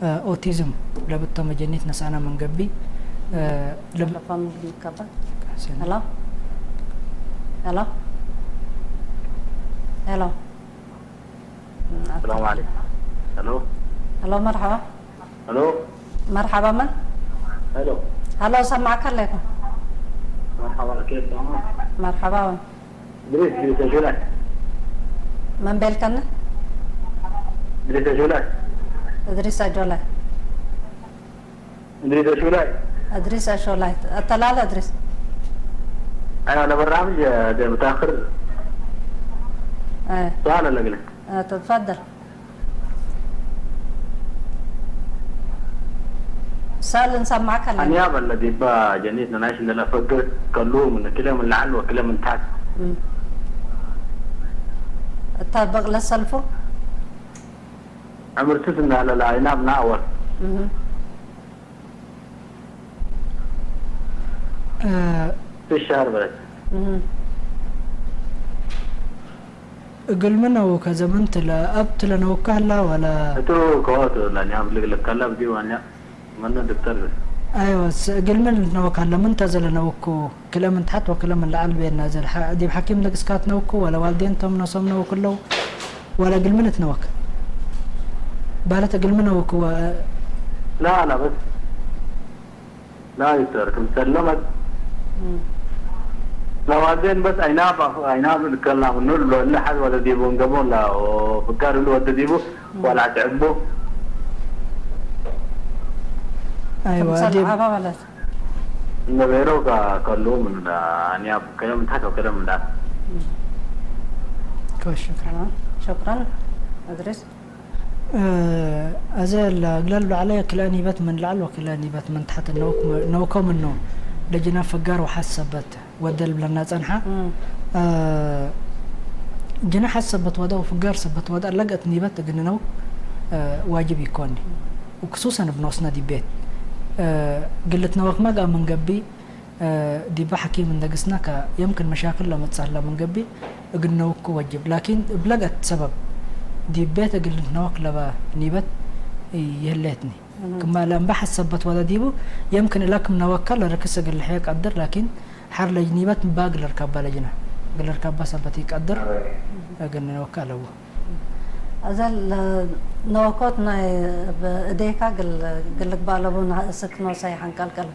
እ፣ ኦቲዝም ለብቶም መጀኒት ነሳና መንገቢ፣ እ፣ ለብ-፣ ተለፎን ይከፈል። ሄሎ። ሄሎ። ሄሎ። ሰላም አለይኩም። ሄሎ። ሄሎ፣ መርሐባ። ሄሎ። መርሐባ፣ መን? ሄሎ። ሄሎ፣ ሰማዕካ ኣለይኩም። መርሐባ፣ ኬፍ ተማም? መርሐባ፣ ወን? እድሪስ፣ እድሪስ አሾላይ። መን ቤልከኒ? እድሪስ አሾላይ። እድሪስ አጆላይ። እድሪስ አሾላይ። እድሪስ አሾላይ። አተላለ እድሪስ። أيوة، أنا برنامج، آه، ده متأخر. إيه. سؤال ولا قلت؟ آه، تفضل. سؤال نسمعك هلا. أنياب الذي با جنيت نايش إن أنا فقر كلهم من كلا من لعل وكلا من تحت. مم. الطبق للسلفو؟ عمر تسعة على العيناب ناور. مهم. እ፣ في الشهر بلد. مهم. እግልሚ ነው ከዘመንት ለአብት ለነውካህላ ወላ እቱ ከዋቱ ለኒያ ብልግለካላ ብዚ ዋኛ መነ ዶክተር አይወስ እግልሚ ነወካለ ምን ተዘለ ነውኩ ክለ ምን ታሕት ወክለ ምን ለዓል ቤና ዘል ዲብ ሐኪም ለግስካት ነውኩ ወላ ዋልዴን ቶም ነሶም ነውኩ ለው ወላ እግልሚ ንትነወክ ባለት እግልሚ ነውኩ ላ ላ በስ لا يا دكتور كنت سلمت لو بعدين بس عيناب عيناب الكلام انه لو اللي حد ولا ديبو انقبون لا وفكار اللي ودى ديبو ولا تعبو ايوه كمثال ديب عبا ولا انه بيروقا كلهم من عنياب كلام تحت وكلام من ده كويس شكرا شكرا ادريس ኣዘ ላግለል ባዕለ ክልአን ሂበት ምን ላዕል ወክልአን ሂበት ምን ታሕት ነውኮም እኖ ለጅና ፈጋር ወሓሰበት ወደል ብለና ጸንሓ። ጅና ሓሰበት ወዳ ወፍጋር ሰበት ወዳ ለገት ኒበት እግንነው ዋጅብ ይኮኒ። ክሱሰን ብኖስና ዲቤት ግልት ነወክማ ጋር መንገቢ ዲበ ሐኪም እንደግስና ከ የምክን መሻክል ለመጽእ ሀላ ምን ገብእ እግል ነውክ ወጅብ ላኪን እብ ለገት ሰበብ ዲብ ቤት እግል ነወክ ለበ ኒበት ይህሌትኒ። ክማ ለእምበ ሐሰበት ወለ ዲቡ የምክን እላ ክም ነወካ ለርክስ እግል ልሕየ ቀድር ላኪን ሐር ለጅ ኒበት እምባ እግል ርካባ ለጅና እግል ርካባ ሰበት ይቀድር እግል ነወካ ኣለዎ። እዘ ነወኮት ናይ እዴካ ግል ግልግባ ኣለቡ እስክ ኖሳይ ሐንቀልቀል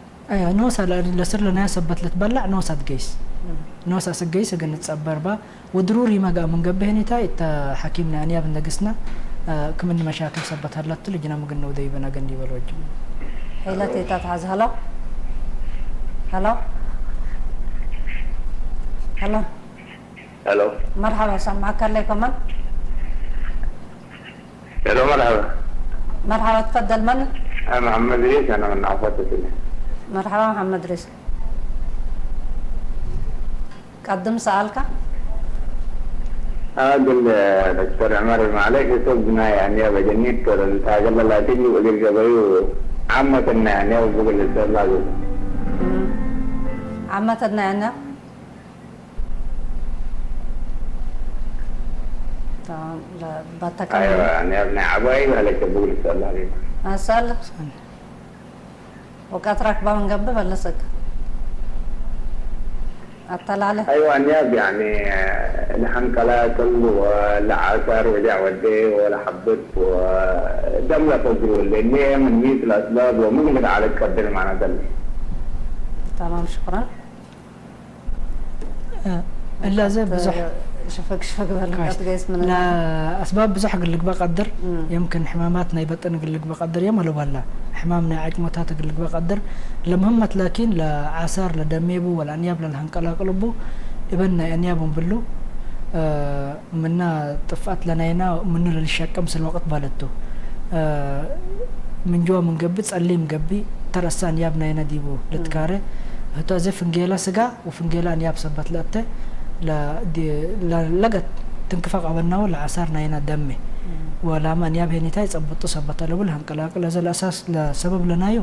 ኖሳ ለስር ለናያ ሰበት ልትበላዕ ኖሳ ትገይስ። ኖሳ ስገይስ እግል ንትጸበር ባ ወድሩሪ መጋእ ምን ገብእ ህኒታይ እተ ሐኪም ናይ አንያብ እንደግስና ክምን መሻክል ሰበት ሀለቱ ልጅና ምግን ነው ደይበና ገንዲ ይበል ወጅ ሒለት እታ ትሓዝ ሀሎ ሀሎ ሀሎ ሄሎ መርሐባ ሰማዕካ ኣለይ ከማን ሄሎ መርሐባ መርሐባ ትፈደል መን محمد ريس أنا من عفوة تسلم መርሐባ መሐመድ ሪስ ቀድም ሰኣልካ أقول دكتور عمر معلش صوبنا يعني بجنيت ترى الحاجة لا تيجي وقل قبيو عامة يعني وبقول السؤال لازم ዓመተና ያና ባታ أيوة يعني ابن عباي ولا تبقول السؤال لازم ኣሳል ወቃት ራክባ ምንገብእ በለሰክ ኣተላለ أيوة أنياب يعني لحنكلاتل ولا عسر ولا ودي ولا حبت ودم لا فجر ولا إني من ميت الأسباب ومغلق على الكبير معناتها تمام شكرا እላዘ ብዙሕ ሽፈግ ሽፈግ በልካት ገይስ ምን ለአስባብ ብዙሕ ግልግባ ቀድር የምክን ሕማማት ናይ በጥን ግልግባ ቀድር የም አለባላ ሕማም ናይ ዓጭሞታት ግልግባ ቀድር ለምህመት ላኪን ለዓሳር ለደሜቡ ወለአንያብ ለልሀንቀላቅልቡ እበን ናይ አንያብ እንብሉ ምና ጥፍአት ለናይና ምኑ ለልሸቀም ስል ወቅት ባለቱ ምን ጅዋ ምን ገቢ ጸሊም ገቢ ተረሳ አንያብ ናይና ዲቡ ልትካረ ህቶ እዚ ፍንጌላ ስጋ ወፍንጌላ አንያብ ሰበት ለእተ ለገት ትንክፋ ቀበናው ለዓሳር ናይና ደሜ ወላማ አንያብ ሄኒታይ ጸብጡ ሰበት ኣለቡ ለሀንቀላቅል እዚ ለእሳስ ለሰበብ ለናዮ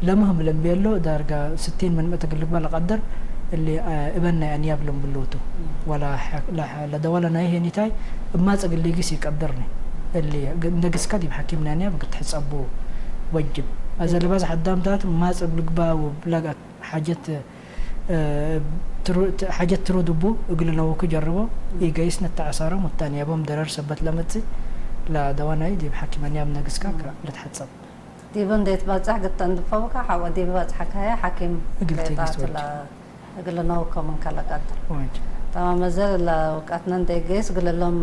ለምህም ለምቤሎ ዳርጋ ስቲን ምን ምእተ ግልግባ ለቀድር እሊ እበን ናይ አንያብ ለምብሎቱ ወላ ለደዋ ለናይ ሄኒታይ እማጽ ግሊግስ ይቀድርኒ እሊ እንደግስካ ዲብ ሐኪም ናይ አንያብ ግትሕጸቡ ወጅብ። አዘ ለባዝ ሐዳምታት እማጽ ብልግባ ወብላጋት ሓጀት ሓጀት ትሩድ እቡ እግል ነውኩ ጀርቦ ኢገይስ ነተዓሳሮም ወታንያቦም ደረር ሰበት ለመጽእ ለደዋናይ ዲብ ሓኪም አንያብ ነግስካ ልትሐጸብ። ዲብ እንዴት ባጽሕ ግተ እንድፈውካ ሓወ ዲብ ባጽሐካያ ሓኪም እግል ቴግስት ወጅ እግል ነውኮ ምን ከለቀድር ወጅ ተማም እዘ ለውቃትነ እንዴ ገይስ ግልሎም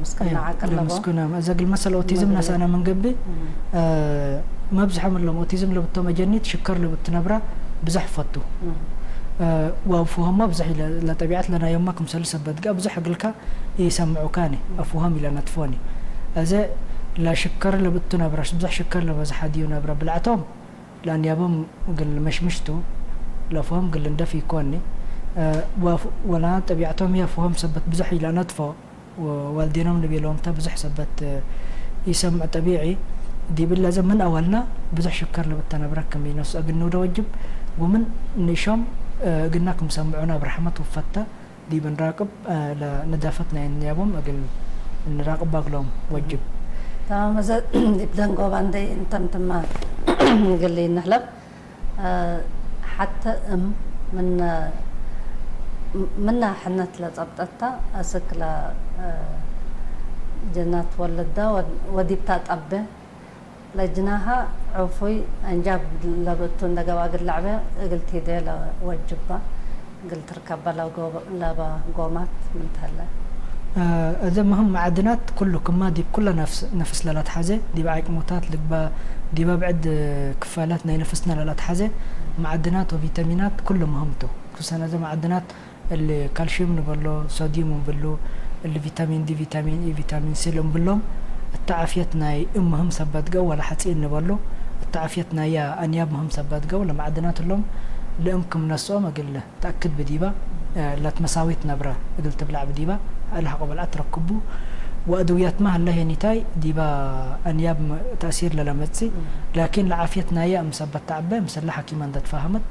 ምስክና ዓቅል ለቦ ምስኩና እዘ ግል መሰል ኦቲዝም ነሳና መንገቢ መብዝሐም እሎም ኦቲዝም ለብቶም አጀኒት ሽከር ለብት ነብራ ብዘሕ ፈቱ ዋውፍሆማ ብዘሕ ለጠቢዓት ለናዮማ ክምሰል ሰበት ጋ ብዘሕ እግልካ ይሰምዑካኒ አፍሆም ኢለነትፎኒ እዘ ለሽከር ለብቱ ነብራ ብዘሕ ሽከር ለበዝሓ ድዩ ነብራ ብልዓቶም ለአንያቦም እግል መሽምሽቱ ለፍሆም እግል እንደፍ ኢኮኒ ወላ ጠቢዕቶም የፍሆም ሰበት ብዙሕ ኢለነትፎ ወዋልዴኖም ንቤሎም ተ ብዙሕ ሰበት ኢሰምዕ ጠቢዒ ዲብለ ዘ ምን አዋልና ብዙሕ ሽከር ልብተ ነብረ ክም ኢነሱ እግል ንውደ ወጅብ ወምን ንእሾም እግልና ክም ሰምዑና ብረሕመት ውፈተ ዲብ ንራቅብ፣ እ፣ ለነዳፈት ናይ እንያቦም እግል ንራቅብ ባግሎም ወጅብ። تمام. እዚ ዲብ ደንጎባ እንደይ እንተምትማ እግል ይንሕለብ። እ፣ ሓተ እም ምን፣ ምና ሕነት ለጸብጠታ፣ ኣስክ ለ፣ እ፣ ጀናት ወልዳ ወ-፣ ወዲብታ ጠበ፣ ለጅናሃ ዑፉይ፣ እንጃብ ለብእቱ እንደ ገባ እግል ለዕበ፣ እግል ቲዴ ለወጅባ፣ እግል ትርከባ ለጎ-፣ ለባ ጎማት ምን ተለ። እ፣ እዘ ምህም መዓድናት ኩሉ ክማ ዲብ ኩለ ነፍስ፣ ነፍስ ለላትሓዘ፣ ዲብ ዓጭሙታት ልግባ፣ ዲበ ብዕድ ክፋላት ናይ ነፍስና ለላትሓዘ፣ መዓድናት ወቪታሚናት ኩሉ ምህምቱ። ክሱሰን እዘ መዓድናት እሊ ካልሽዩም ንበሎ፣ ሶዲዩም እንብሉ፣ እሊ ቪታሚን ዲ፣ ቪታሚን ኢ፣ ቪታሚን ሲ እንብሎም፣ እታ ዓፍየት ናይ እም ምህም ሰበት ገው ወላ ሓጺን ንበሉ፣ እታ ዓፍየት ናያ ኣንያብ ምህም ሰበት ገው ለመዓድናት እሎም፣ ለእም ክም ነስኦም እግል ተኣክድ ብዲባ፣ እ፣ ለትመሳዊት ነብረ እግል ትብላዕ ብዲባ፣ እሊ ሐቆ በልዓ ትረክቡ፣ ወአድውያትማ ሀለ ሄኒታይ ዲባ ኣንያብ ም-፣ ተእሲር ለለመጽእ፣ ላኪን ለዓፍየት ናያ እም ሰበት ተዐበ፣ ምስላ ሐኪማ እንደ ተፋህመት፣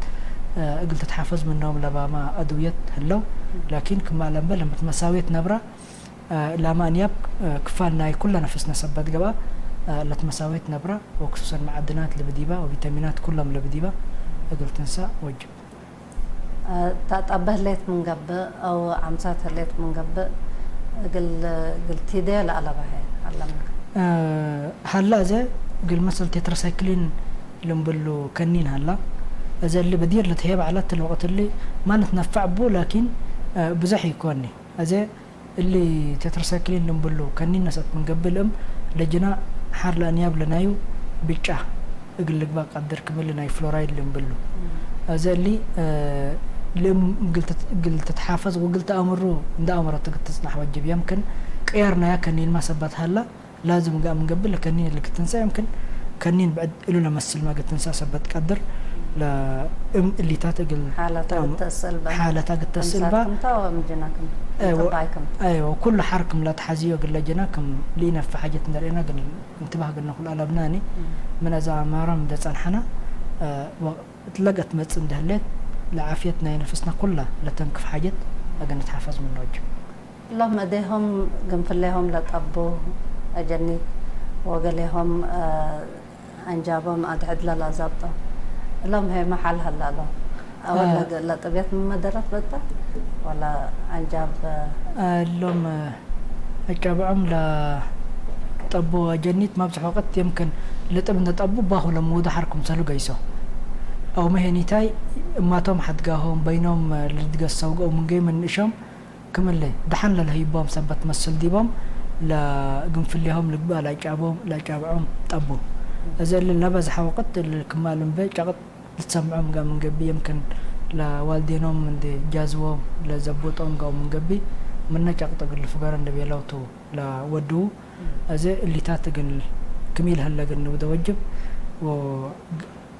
እ፣ እግል ትትሓፈዝ ምኖም ለባማ አድውየት ህለው፣ ላኪን ክማ ለምበ ለመትመሳዊት ነብራ፣ እ፣ ላማ ኣንያብ፣ እ፣ ክፋል ናይ ኩለ ነፍስ ነሰበት ገብአ፣ እ፣ ለትመሳዊት ነብራ፣ ወክሱሰን መዓድናት ለብዲባ፣ ወቪታሚናት ኩሎም ለብዲባ፣ እግል ትንሳእ ወጅብ። እ፣ ታጣበህ ሌት ምንገብእ፣ አው ዓምሳት ሌት ምንገብእ፣ እግል፣ እግል ቲዴ ለአለባሄ አለምንከ። እ፣ ሀላ እዘ እግል መሰል ቴትራሳይክሊን ልንብሉ ከኒን ሀላ። እዘ እሊ በዲር ልትሄብ ዐለት ልወቅት እሊ ማ ንትነፋዕ ቡ፣ ላኪን፣ እ፣ ብዙሕ ይኮኒ። እዘ እሊ ቴትራሳይክሊን ልንብሉ ከኒን ነሰት ምን ገብእ ልእም ለጅና ሐር ለአንያብ ለናዩ ብጫ እግል ልግባእ ቀድር ክም እሊ ናይ ፍሎራይድ ልንብሉ። እዘ እሊ፣ እ፣ ልእም እግል ትት-፣ እግል ትትሓፈዝ ወእግል ተአምሩ እንደ አምረት እግል ትጽናሕ ወጅብ። የምክን ቅያር ናያ ከኒን ማ ሰበት ሀላ፣ ላዝም ጋር ምንገብእ ለከኒን እሊ ክትንሳ የምክን ከኒን ብዕድ እሉ ለመስል መገድ ትንሳ ሰበት ቀድር ለእም እሊታት እግል ሓለታ ተም-፣ ግተስል በ-፣ ሓለታ ግተስል ባ። ከምሳት ክምታ ወምጅና ክም-፣ እዎ፣ ይጠባይ ክም-፣ እዎ፣ ኩሉ ሓር ክም ላትሓዝዮ እግል ለጀና ክም ሊነፍ ሓጀት እንደርኤና ግን እንትባህ ግን ኩሉ ኣለብናኒ እም። ምን እዛ ኣማራም እንደ ጸንሓና፣ እ፣ ወ-፣ እትለገት መጽ እንደህሌት ለዓፍየት ናይ ነፍስና ኩላ ለተንክፍ ሓጀት ኣገነት ሓፈዝ ምኖጅ። እሎም እዴሆም ግንፍሌሆም ለጠቡ አጀኒት ወገሌሆም፣ እ፣ አንጃቦም አድሕድ ለላዛብጦ። እሎም ሄመ ሐል ሀላሎ። አወል አ- ለገ-፣ ለጥቤት ምን መደረት በጣ ወላ አንጃብ፣ እ፣ እሎም፣ እ፣ አጫብዖም ለጠቡ አጀኒት ማብዝሕ ወቅት የምክን ለጥብ እንደ ጠቡ ባሁ ለምውዱ ሐር ክምሰሉ ገይሶ። አው መሄኒታይ እማቶም ሐድጋሆም በይኖም፣ እ፣ ልድገሰው ገው ምን ገይ ምን እሾም ክምለ ደሓን ለልሀይቦም ሰበት መስል ዲቦም ለግንፍሌሆም ልግባእ ለአጫቦም፣ ለአጫብዖም ጠቡ። እዘ እሊ ለበዝሐ ወቅት እሊ ክማል እምበ ጨቅጥ ልትሰምዖም ጋር ምንገቢ የምክን ለዋልዴኖም እንደ ጃዝዎም ለዘቡጦም ጋር ምንገቢ ምነ ጨቅጥ እግል ፍገረ እንደ ቤላውቱ ለወድዉ። እዘ እሊታት ግን ክሚል ሀለ ግን ንብደ ወጅብ ወ-፣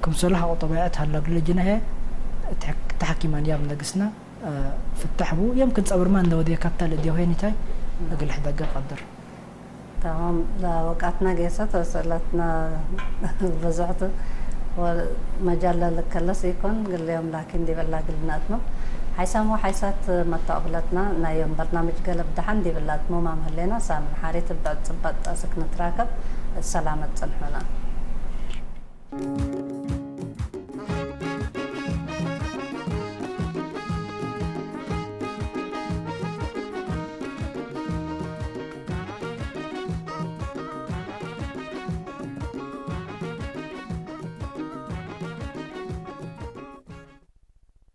ክምሰሉ ሐቆ ጠባያት ሀላ ግለ ጅነሀ ተሐክ-፣ ተሐኪማን ያብ ነግስና እ፣ ፍታሕ ቡ፣ የምክን ጸብርማ እንደ ወዲያ ካታ ለዲያ ሆይ ኒታይ እግል ሕደገ ቀድር። تمام. ለወቃትና ጌሰት ወሰለትና ብዙሕቱ ወ-፣ መጃል ለልከለስ ይኮን ግልዮም ላኪን ዲበላ ግልናት ነው። ሓይሳም ወሓይሳት መተቀብለትና ናይ ዮም በርናምጅ ገለብ ደሓን ዲበላት ሙማም ህሌና ሳምን ሓሪት በጽበጥ ጠስክ ንትራከብ ሰላመት ጽንሑና።